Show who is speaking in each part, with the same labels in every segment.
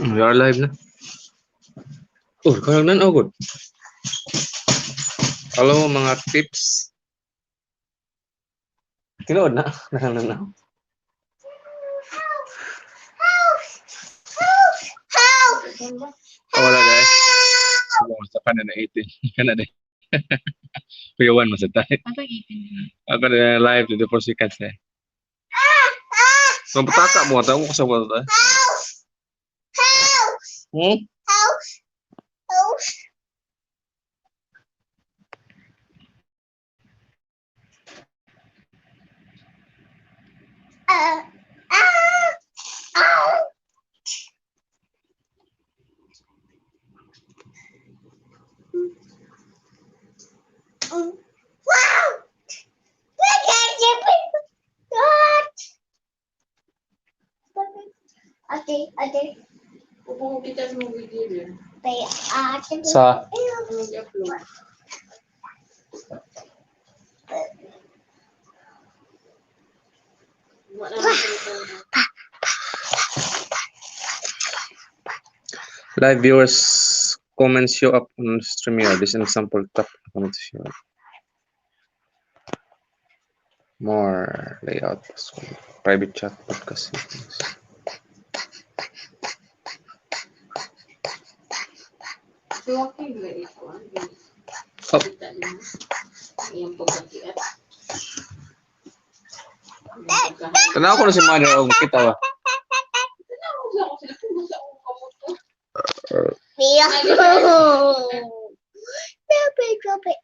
Speaker 1: We are live na. Oh, kanang nan oh, good. Alam mo mga tips. Tinuod na. Nanang na. Oh, wala guys. Sa kanan na 18. Kanan na. Kuya Juan mo sa tayo.
Speaker 2: Ano 18?
Speaker 1: Ako na live 24 seconds na. So, pataka mo. Tayo ko sa wala tayo. Hmm?
Speaker 3: Ate, ate,
Speaker 2: Pupungo kita sa mga video.
Speaker 3: ate.
Speaker 1: Sa
Speaker 2: Mag-upload. Wala na ako.
Speaker 1: Live viewers comments show up on StreamYard. This is an example top comments show up. More layout. Private chat, podcast settings.
Speaker 2: So, okay, ba ito?
Speaker 1: Oh.
Speaker 2: Kita niyo. Iyang pagkakiat.
Speaker 1: Tanaw ko na si Mother og kita ba?
Speaker 2: Tanaw sa ako sila. Kung sa akong kamoto.
Speaker 3: Drop it.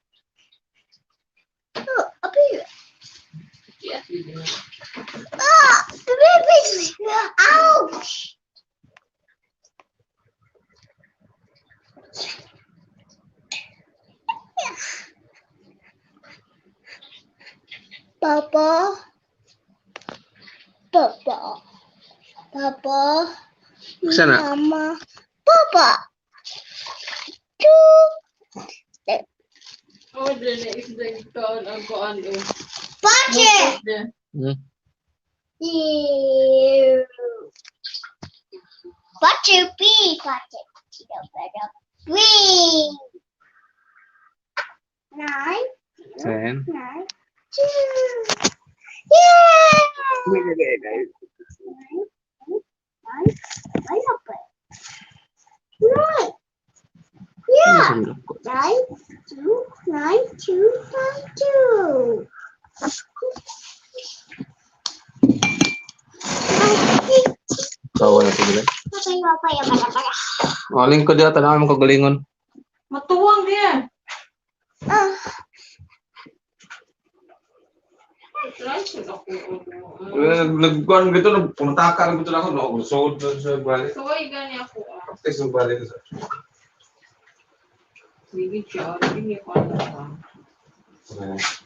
Speaker 3: Oh, a baby.
Speaker 2: Kiat, hindi na.
Speaker 3: Ah, the baby. Ouch. Papa. Papa. Papa.
Speaker 1: Sana.
Speaker 3: Mama. Papa. Two.
Speaker 2: Oh, dyan na isda yung kaon ang kuan. Oh.
Speaker 3: Budget.
Speaker 2: Budget.
Speaker 3: Butter bee, butter, butter, bee. 9,
Speaker 1: 10.
Speaker 3: 9, 2. Yeah! 9, 9, 9, 9. Yeah! 9, 2, 9, 2, 9, 2.
Speaker 1: Kawa na ito. Oh, lingkod dito, tanaw mo kagalingon.
Speaker 2: Matuwang diya.
Speaker 3: Ah.
Speaker 2: Try ko ako.
Speaker 1: Nagkuhan gito, pumataka lang gito na ako. No, suod na sa balik.
Speaker 2: Suway gani ako. Ah.
Speaker 1: Practice ng balik.
Speaker 2: Sige siya. Hindi ko alam. Ah.
Speaker 1: Okay.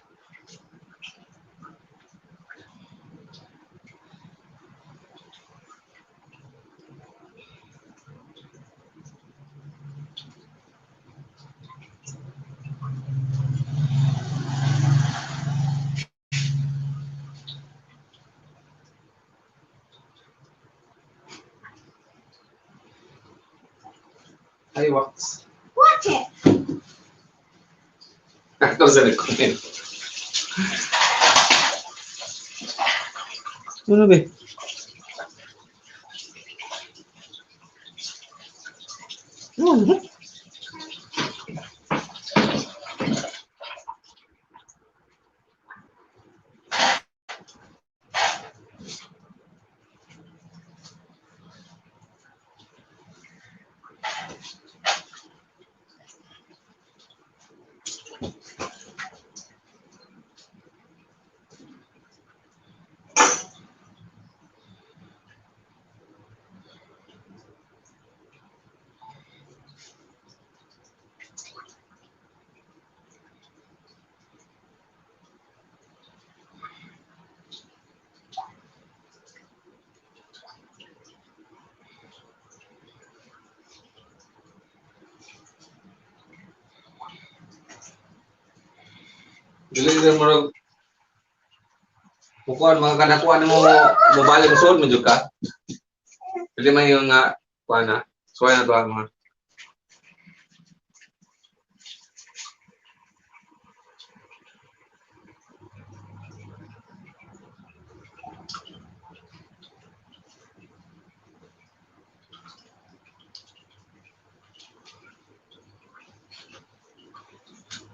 Speaker 1: Ay, wax.
Speaker 3: Watch it.
Speaker 1: Ito sa likod. Ano ba? Ano ba? Dili ka murag kukuan mga kanakuan mo mobile mo suod mo jud ka. Pwede man yung nga, kuha na. Suway na to ang mga.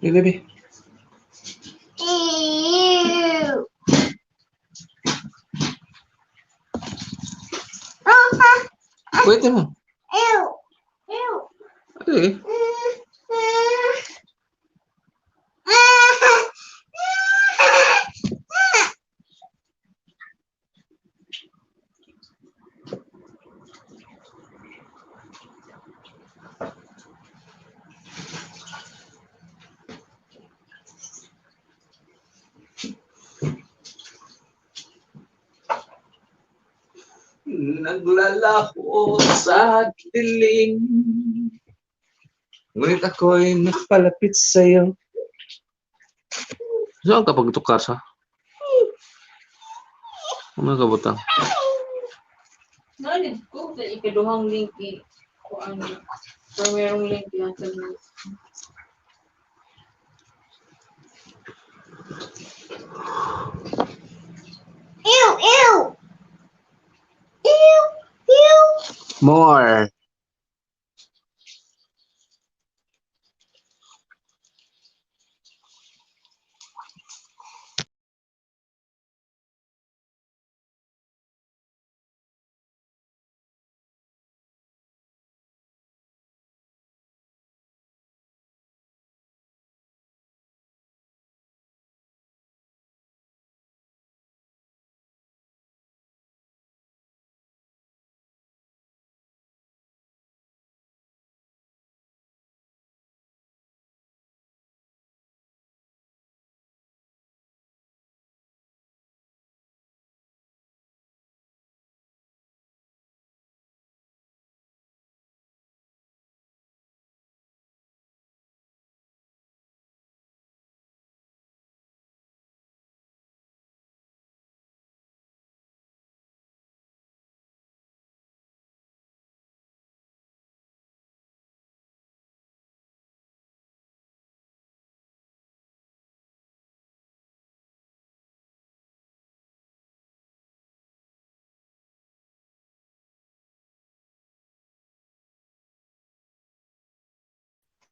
Speaker 1: Hey, baby.
Speaker 3: Ew. Uh-huh.
Speaker 1: Pwede mo.
Speaker 3: Ew. Ew.
Speaker 1: Okay. Naglalaho sa dilim. Ngunit ako'y napalapit sa'yo. Saan ka pagtukar sa? Ano ka butang?
Speaker 2: Nalid ko sa ikaduhang link eh. Kung ano. Pero merong link yan sa link.
Speaker 3: Ew, ew. Ew, ew.
Speaker 1: More.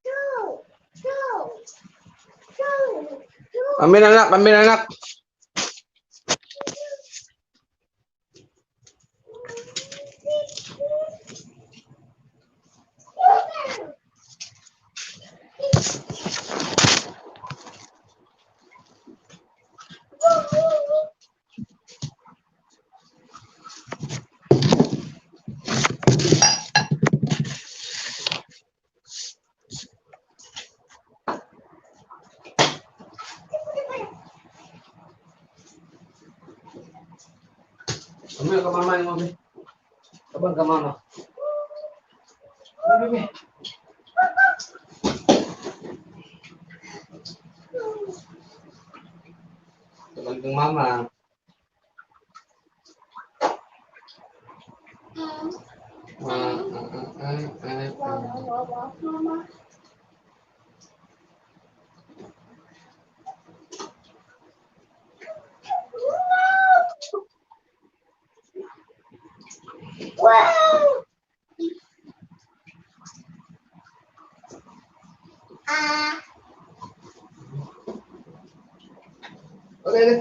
Speaker 3: Two, two, two, two.
Speaker 1: Amin anak, amin anak. Amin ka mama yung mami. Abang ka mama. Baby. Abang kang mama. Ah, ah, ah, ah, ah, ah.
Speaker 3: Mama. Wow. Ah.
Speaker 1: Okay, okay.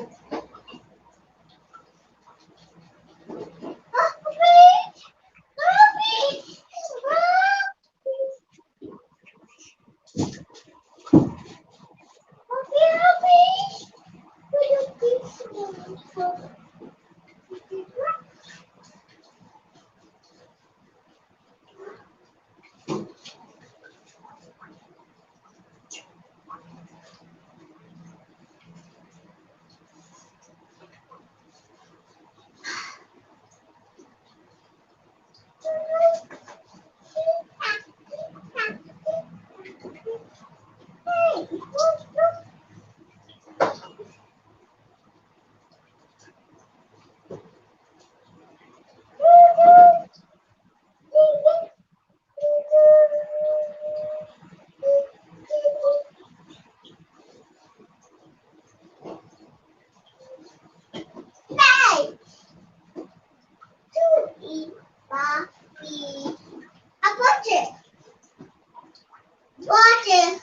Speaker 3: button.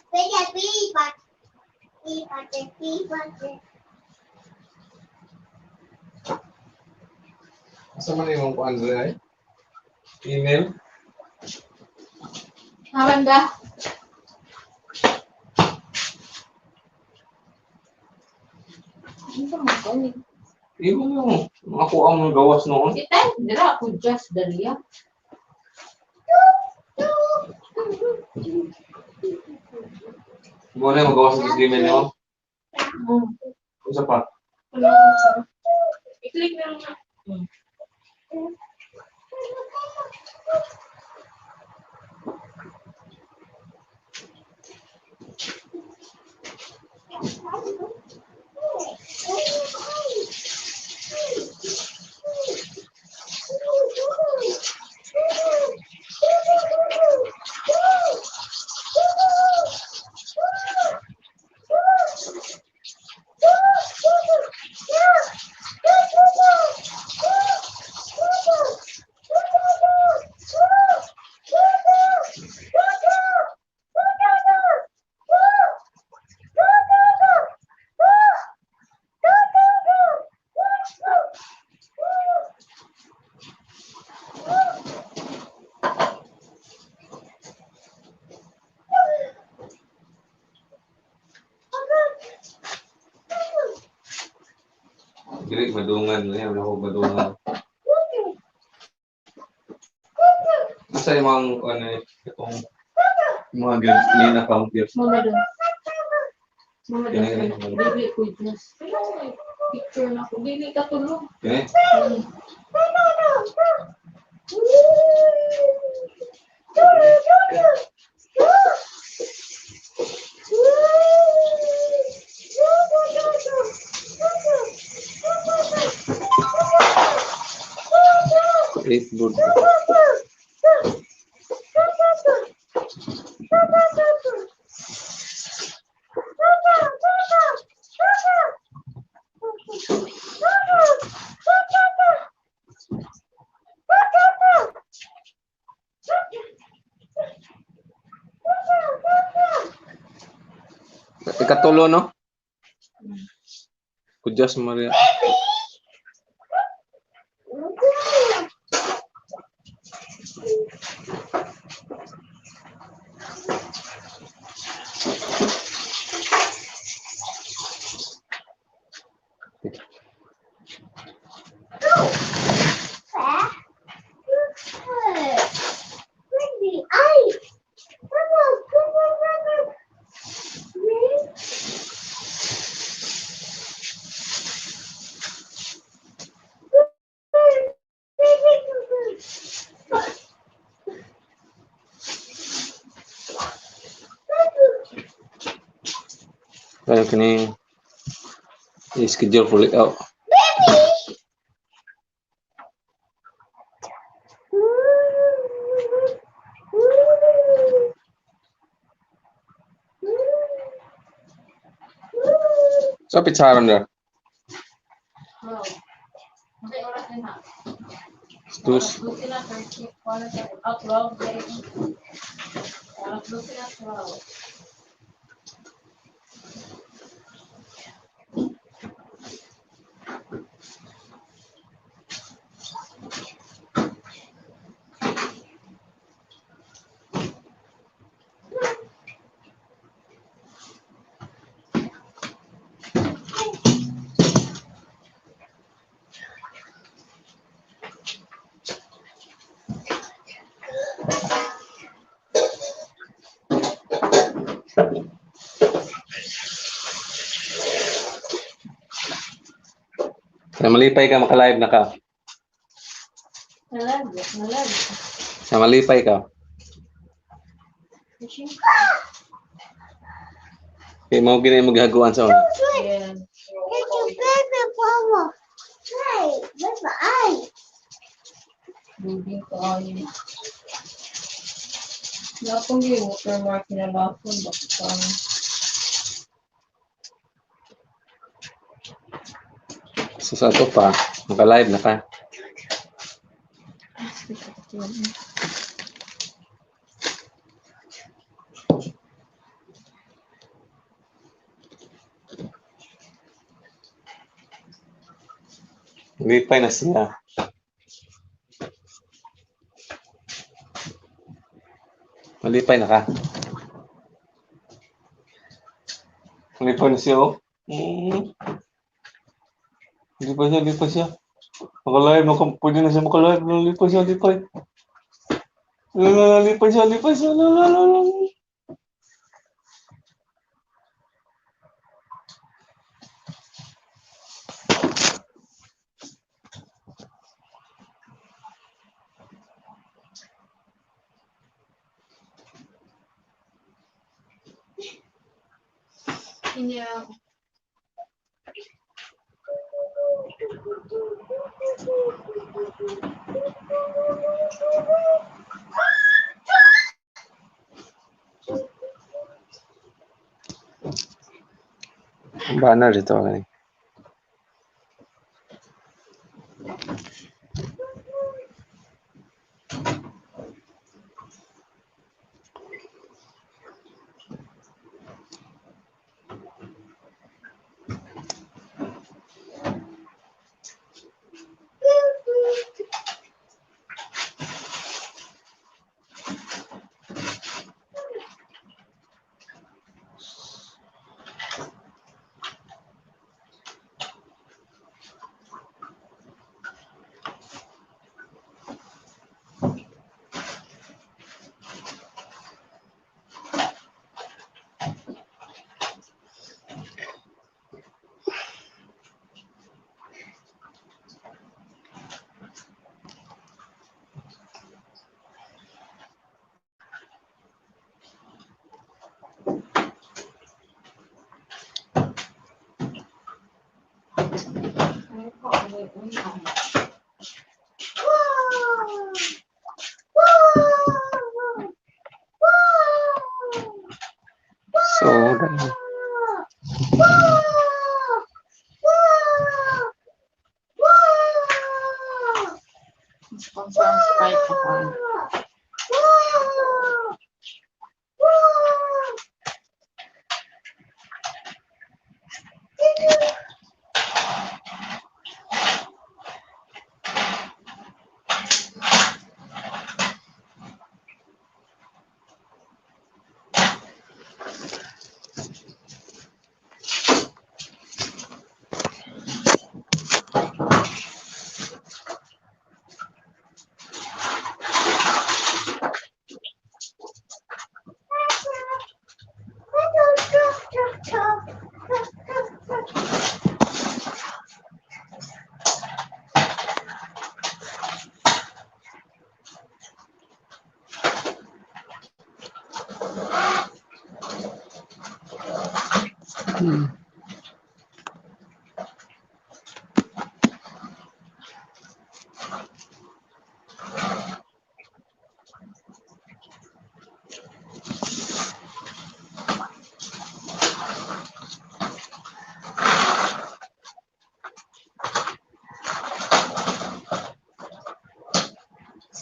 Speaker 3: B button. B button. B button.
Speaker 1: Asa man imong kuan dre ay? Email?
Speaker 2: Maranda. Ano ba mo?
Speaker 1: Imo mo. Makuha mo gawas noon.
Speaker 2: Si Tay, dira ako just daliya.
Speaker 1: Mo na magawas sa Gmail nimo. Unsa pa?
Speaker 2: I-click na lang.
Speaker 1: Dili madungan niya, wala ko madungan. Asa imong ano itong mga green account gifts?
Speaker 2: Mama doon. Mama doon.
Speaker 1: Kini, kini.
Speaker 2: Dili ko just. Pero may picture na ko. Dili ka tulog.
Speaker 1: Kini? Clipboard. Ikatulo, no? Kudyas Maria. Kaya kini i-schedule for layout. Sa pitsaron na.
Speaker 2: Wow. Okay, oras na na.
Speaker 1: Dos.
Speaker 2: Alas 12 na, 30. Wala sa 12. Alas 12 na, 12.
Speaker 1: Sa malipay ka, maka-live na ka.
Speaker 2: Nalag, nalag.
Speaker 1: Sa malipay ka. Kay mao gini mo gihaguan sa una.
Speaker 2: Yeah. Moving ko ay. Napong yung watermark na lafon basta.
Speaker 1: So, sa ato pa, maka-live na ka.
Speaker 4: Lipay na siya. Malipay na ka. Malipay na siya, oh. Lipay siya, lipay siya. Makalive, pwede na siya makalive. Lipay siya, lipay. Lipay siya, lipay siya. La.
Speaker 2: Hindi.
Speaker 4: Banner dito kani.
Speaker 2: Ay, ko, ay, una.
Speaker 4: So, dahil
Speaker 2: Sponsor ang Sprite ako.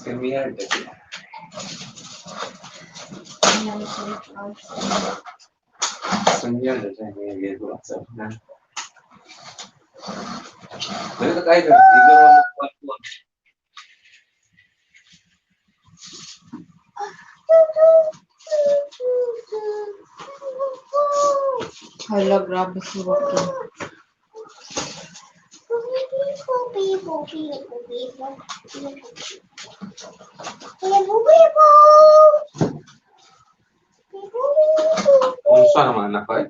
Speaker 4: StreamYard.
Speaker 2: Ayan, sorry.
Speaker 4: StreamYard. Na. Dali ka kayo. Igor mo kuwan.
Speaker 2: Hala, grabe si Joaquin.
Speaker 4: Unsa naman anak ko eh?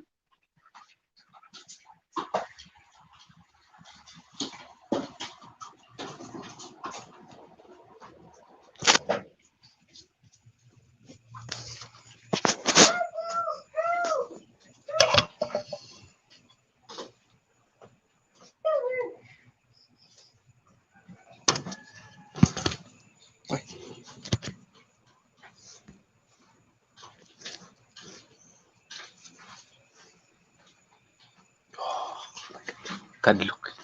Speaker 4: Kadlok.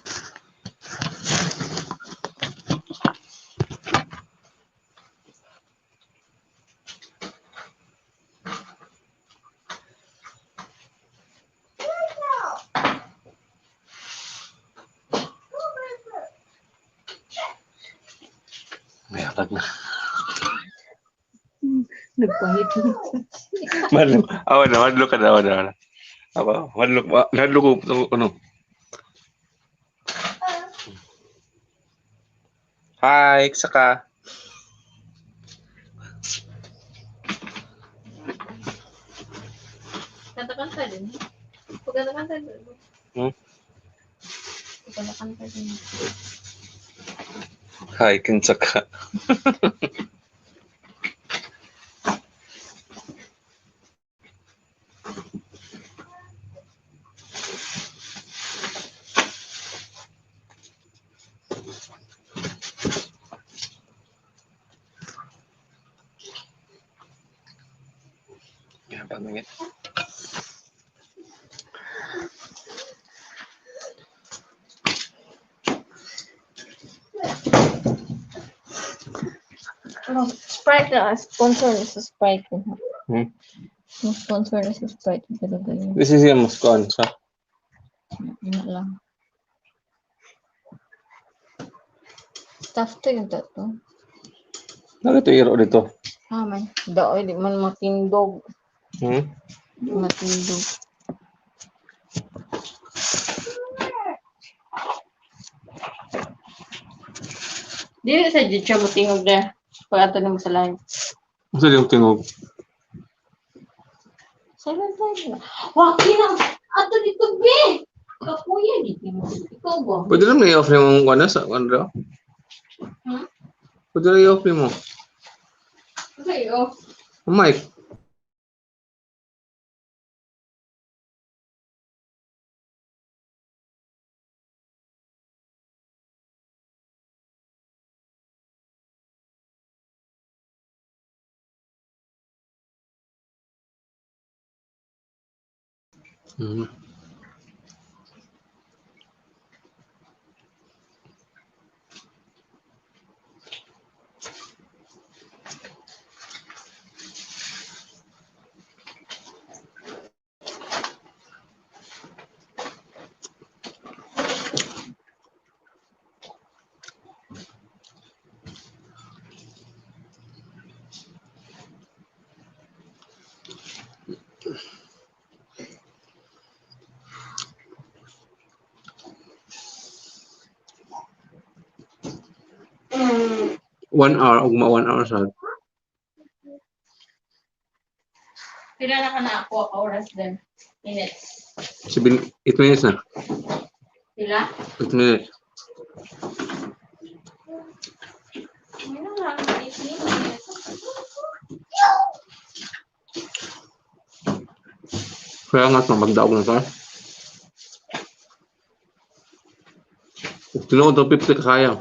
Speaker 4: Hatag na.
Speaker 2: Nagpahit mo.
Speaker 4: Madlok. Awa na, madlok ka na, awa na. Awa na. Awa, madlok, madlok ko, ano. Hi, saka.
Speaker 2: Kanta-kanta din. Pagkanta-kanta din.
Speaker 4: Hmm?
Speaker 2: Pagkanta-kanta din.
Speaker 4: Hi, kinsa ka. Yan, pamingit.
Speaker 2: Oh, Sprite na. Sponsor na sa Sprite.
Speaker 4: Hmm?
Speaker 2: Yung sponsor na sa Sprite. Pero ganyan.
Speaker 4: This is yung mas kuan sa.
Speaker 2: Yun na lang. Staff to yung tato.
Speaker 4: Nakita iro dito.
Speaker 2: Ah, man. Daoy, di man matindog.
Speaker 4: Hmm?
Speaker 2: Di matindog. Dili sa jud siya motingog na. Pag ato nimo sa live.
Speaker 4: Unsa yung tingog?
Speaker 2: Silent live na. Waki na! Ato dito, be! Kakuya, di mo. Ikaw ba?
Speaker 4: Pwede lang i-off mo ang kuan sa kuan daw.
Speaker 2: Hmm?
Speaker 4: Pwede lang i-off mo.
Speaker 2: Okay, oh.
Speaker 4: Ang mic. 1 hour, ugma 1 hour sa.
Speaker 2: Pila na ka na ako, oras din. Minutes.
Speaker 4: 7, 8 minutes na.
Speaker 2: Pila?
Speaker 4: 8 minutes.
Speaker 2: Ano lang, 8 minutes.
Speaker 4: Kaya nga magdaog na ta. Tinuod ang 50 kasayang.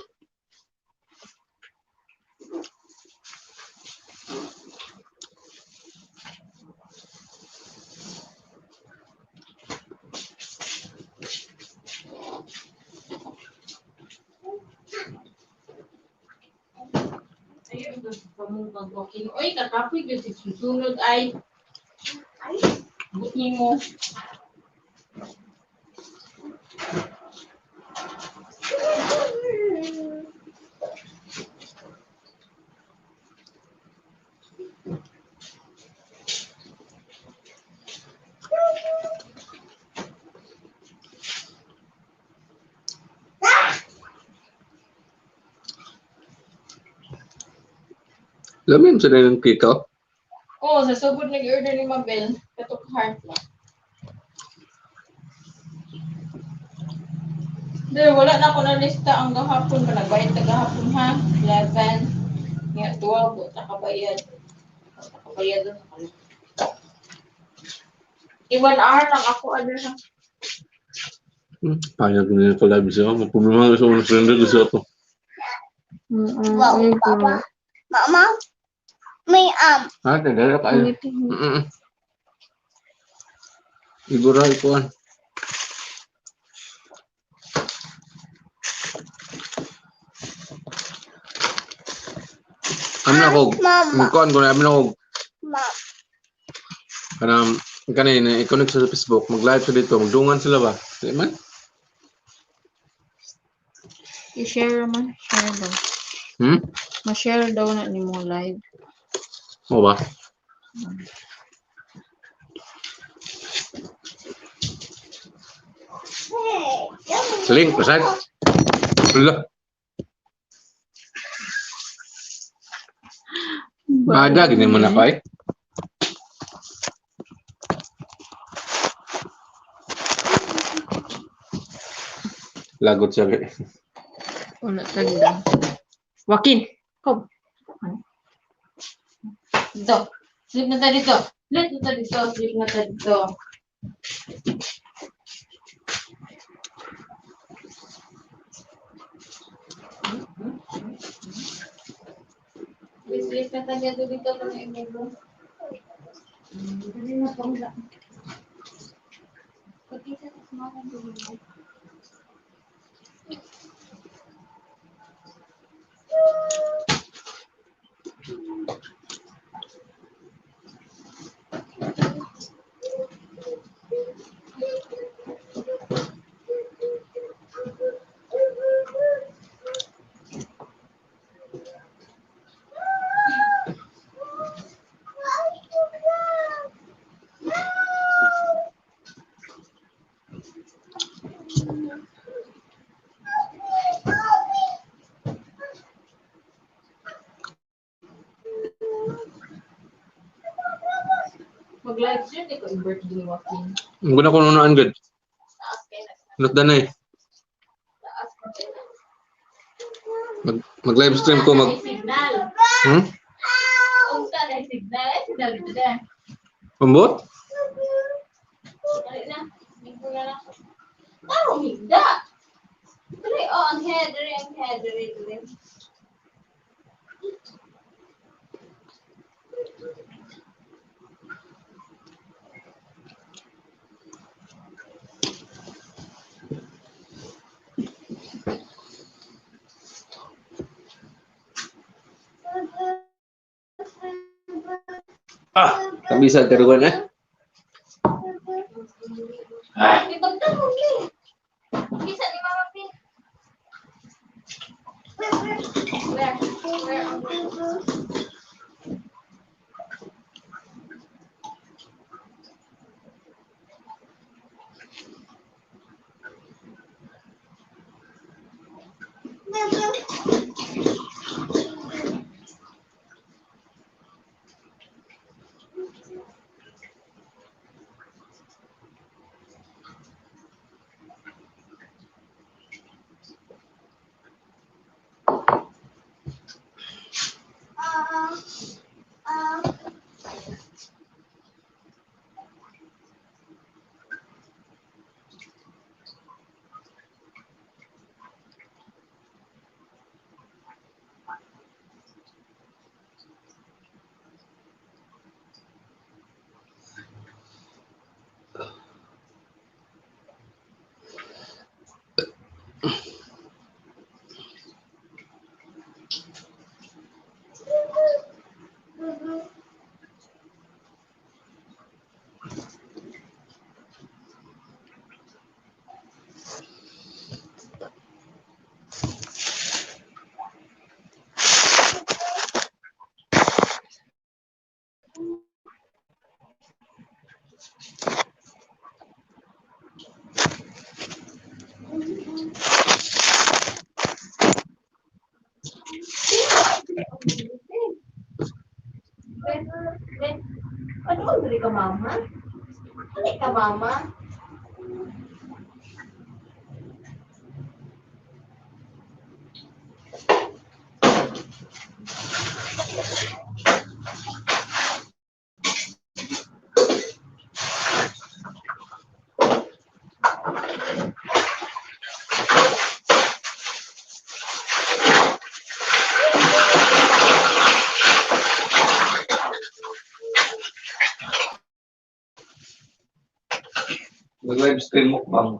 Speaker 2: Ayun, pamungkag walking. Oy, kakapoy gyud si susunod ay. Buti mo.
Speaker 4: Lamin sa ng kiko.
Speaker 2: Oh, sa sugod nag-order ni Mabel, katok heart lang. Pero wala na ako na lista ang gahapon ba nagbayad ta gahapon ha? 11 nga 12 wa nakabayad. Nakabayad doon. I-1 hour lang ako ano ha.
Speaker 4: Payag na yung collab siya. May problema nga sa unang surrender gusto ko.
Speaker 3: Wow, Papa. Mama, may
Speaker 4: Ha, nagdala ka. Igura, ikuan. Ano ako?
Speaker 3: Mama.
Speaker 4: Kuan ko na, ano ako?
Speaker 3: Ma.
Speaker 4: Kanang, kanina, i-connect sa Facebook, mag-live sa dito, magdungan sila ba? Di man?
Speaker 2: I-share man, share ba?
Speaker 4: Hmm?
Speaker 2: Ma-share daw na nimo live.
Speaker 4: Mo ba? Link, pasad. Wala. Bada, gini mo na pa eh. Lagot siya. Eh.
Speaker 2: Wala tagda. Joaquin, come. Dito. Sleep na tayo dito. Sleep na tayo dito. Sleep na tayo dito. Sleep na tayo dito dito. Mag-live stream, di ko i-birthday ni Joaquin.
Speaker 4: Ang guna ko nunaan, good.
Speaker 2: Taas kayo na.
Speaker 4: Not na eh.
Speaker 2: Taas kayo na.
Speaker 4: Mag-live stream ko, mag...
Speaker 2: Ay, signal.
Speaker 4: Hmm?
Speaker 2: Unsa na signal? Ay, signal dito na.
Speaker 4: Pambot?
Speaker 2: Dali na. Lingko na lang. Taro, higda. Dali, oh, ang head, dali, ang head, dali, dali.
Speaker 4: Ah! Kabisa, karuan eh.
Speaker 2: Di pagtanong, eh. Bisa ni Mama Pin. Where? Where? Ano, dali ka, mama? Dali ka, mama?
Speaker 4: Mag-live stream mukbang.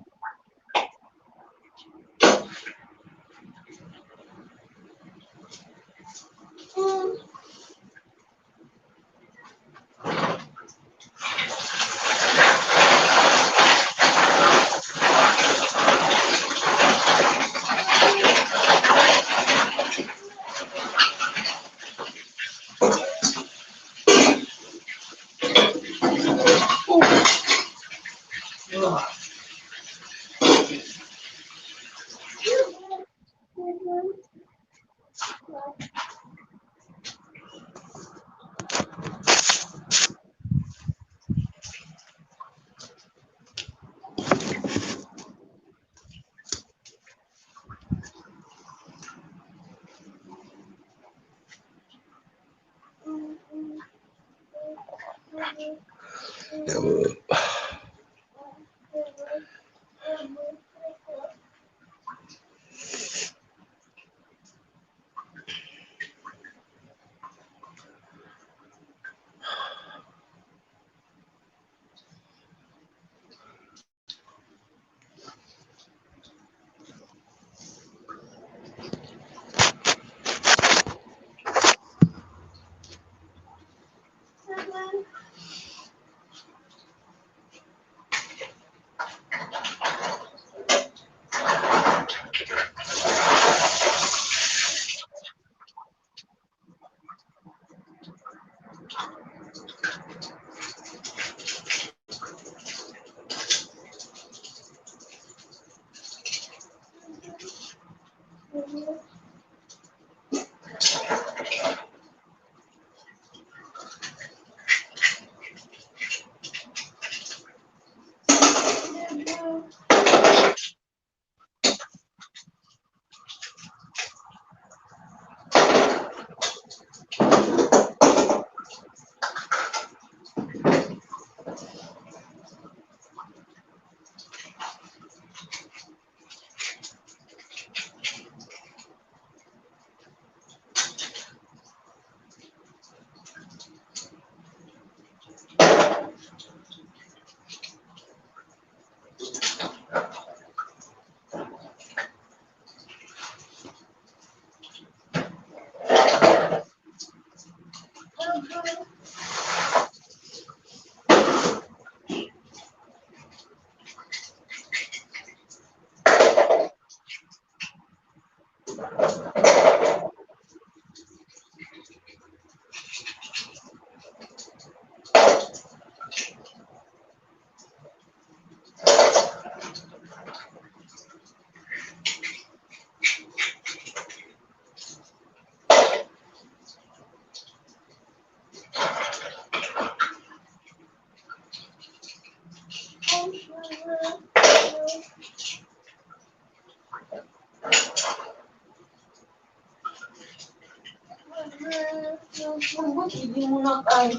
Speaker 2: Hindi mo na ay.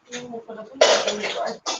Speaker 2: Hindi mo pala ito.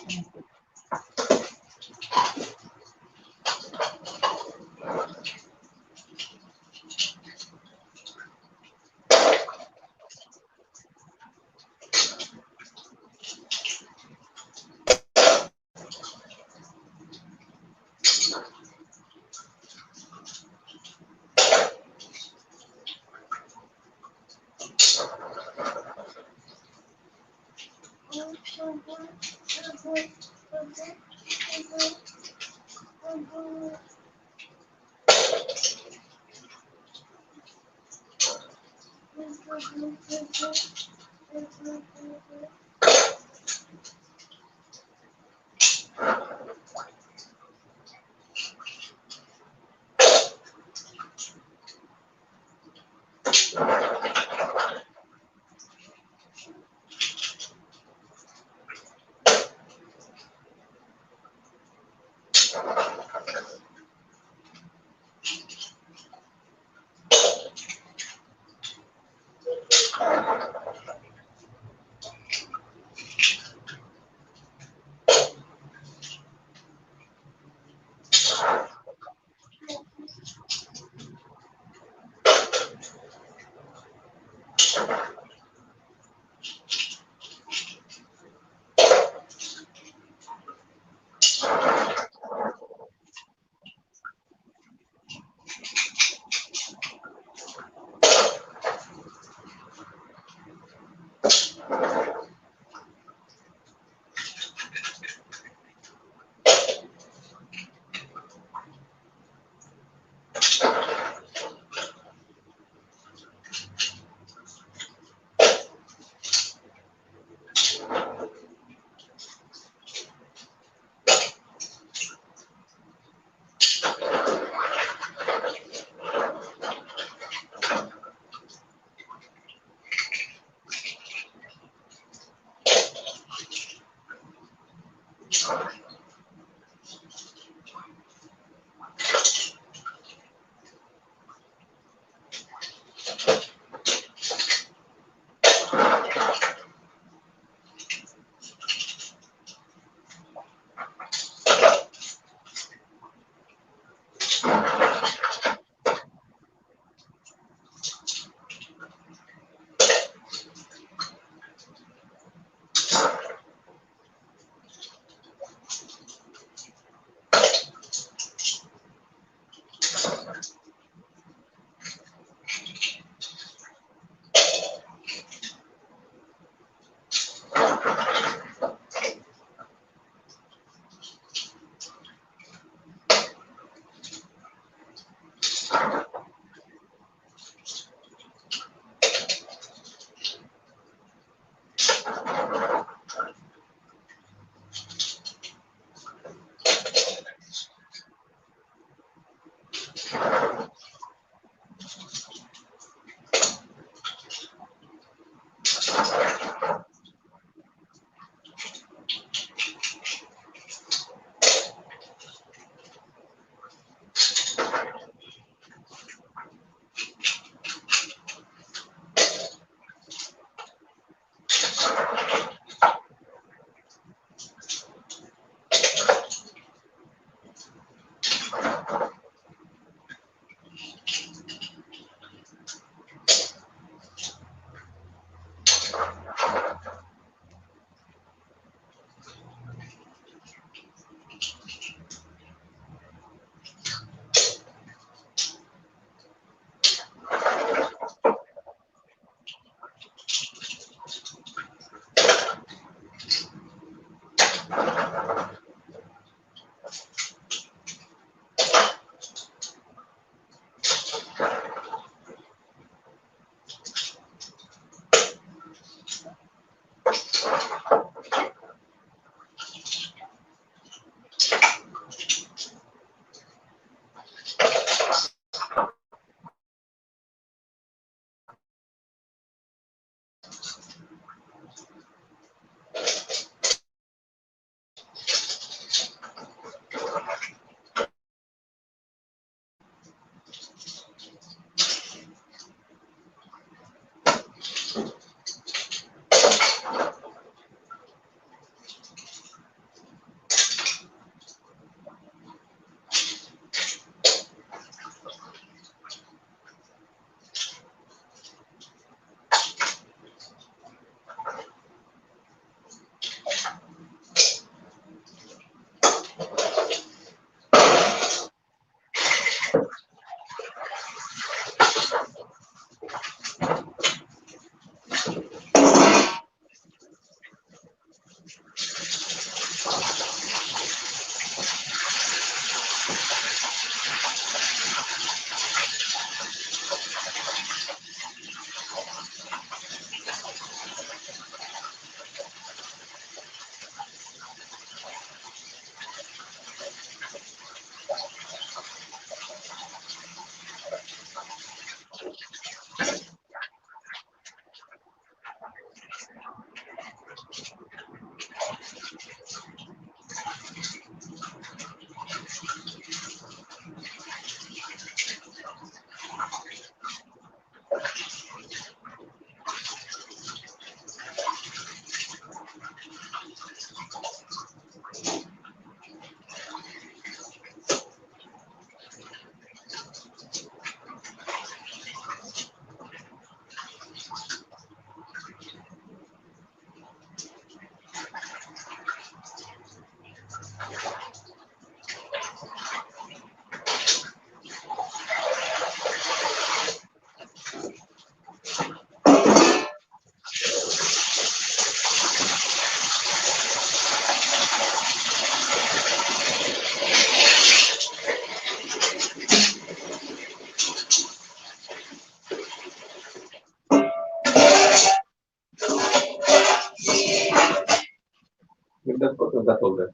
Speaker 4: Dagko sa dako.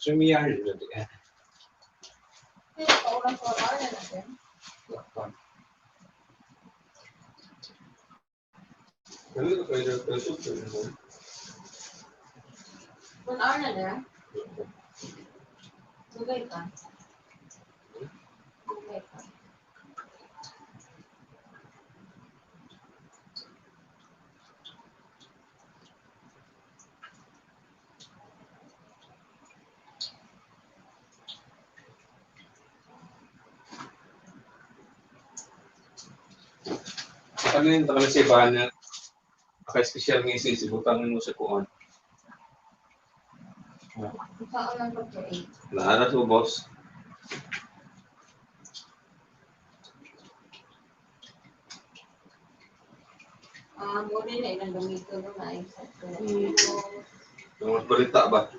Speaker 4: StreamYard na di.
Speaker 2: Paulang sa na natin. 1 hour na na. Dugay ka. Dugay ka.
Speaker 4: Ano yun, taka na siya, baka na naka-special nga isa, sibutan mo sa kuon.
Speaker 2: Saan lang pag-8?
Speaker 4: Lahat sa boss.
Speaker 2: Ah, mo rin na ilang gamito no na isa.
Speaker 4: Yung balita ba?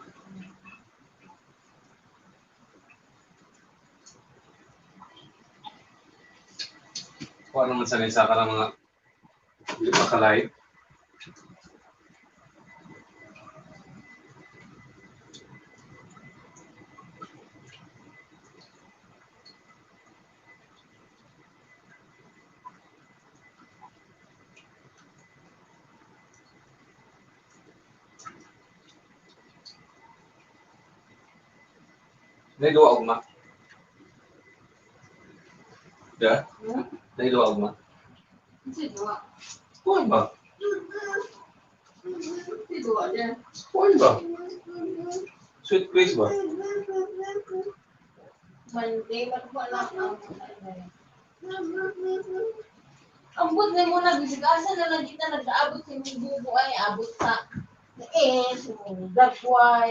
Speaker 4: Kuha naman sa isa ka ng mga hindi pa ka-live. Naiduwa ugma. Da?
Speaker 2: Hmm?
Speaker 4: Naiduwa ugma.
Speaker 2: Si duwa.
Speaker 4: Kuan ba?
Speaker 2: Si duwa niya.
Speaker 4: Kuan ba? Sweet place ba?
Speaker 2: Monday, magwala ka. Ambot na mo na, bisig asa na lang kita nag-aabot sa imong bubo ay abot sa eh, sa imong dagway,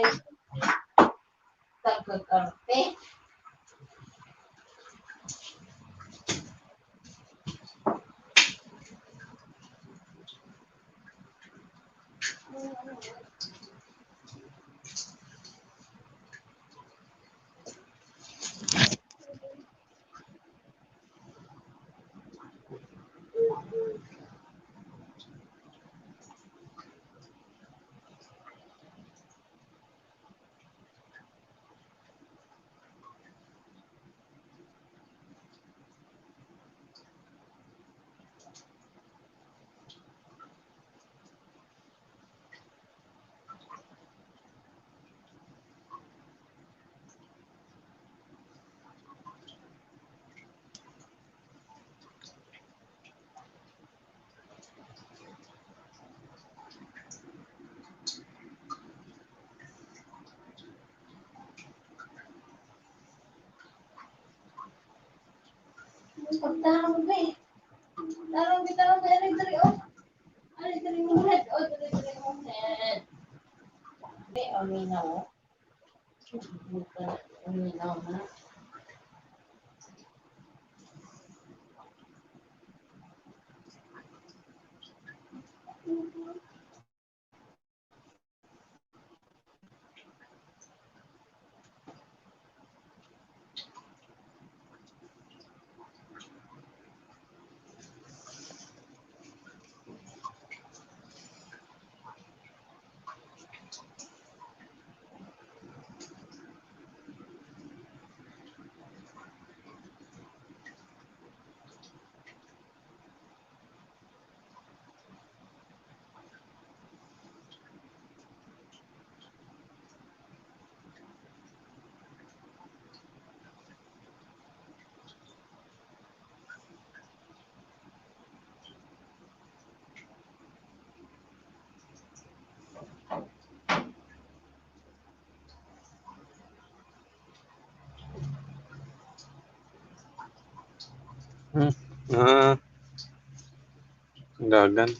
Speaker 2: tagkagarte. Pagtarong ba eh. Tarong kita lang sa elementary oh. Elementary mo head. Oh, elementary mo head. Be, aminaw oh. Uminaw na.
Speaker 4: Ah. Dagan.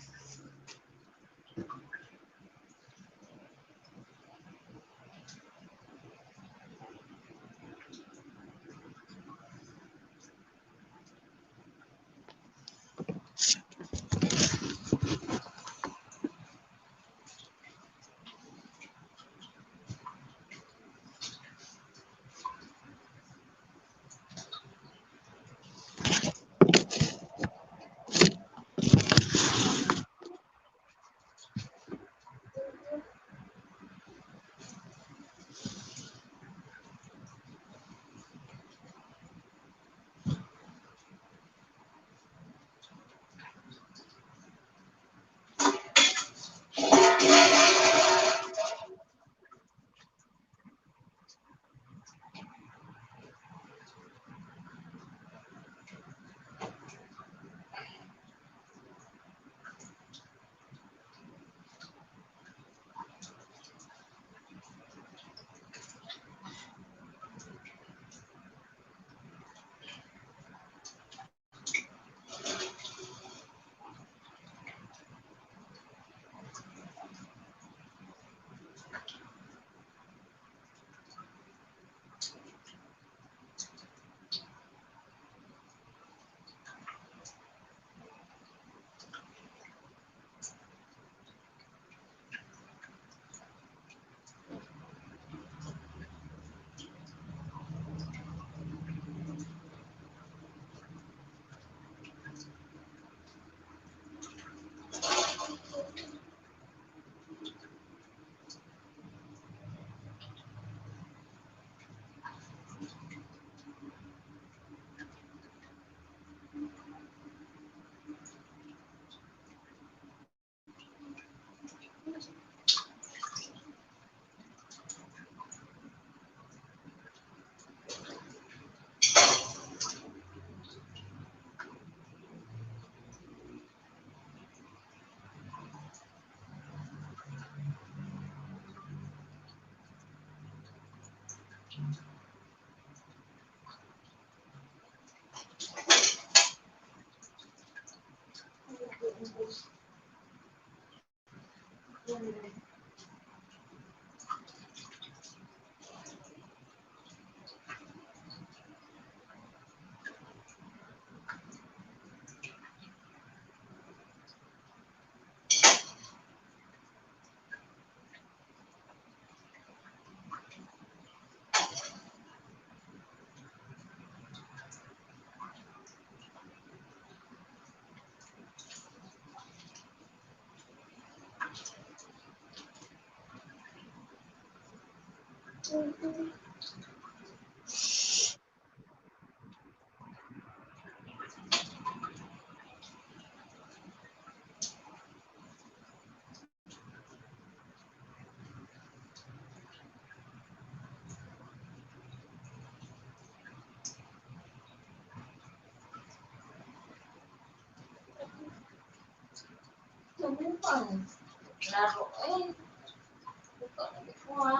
Speaker 2: Subukan. Laro eh. Buka na ko ha.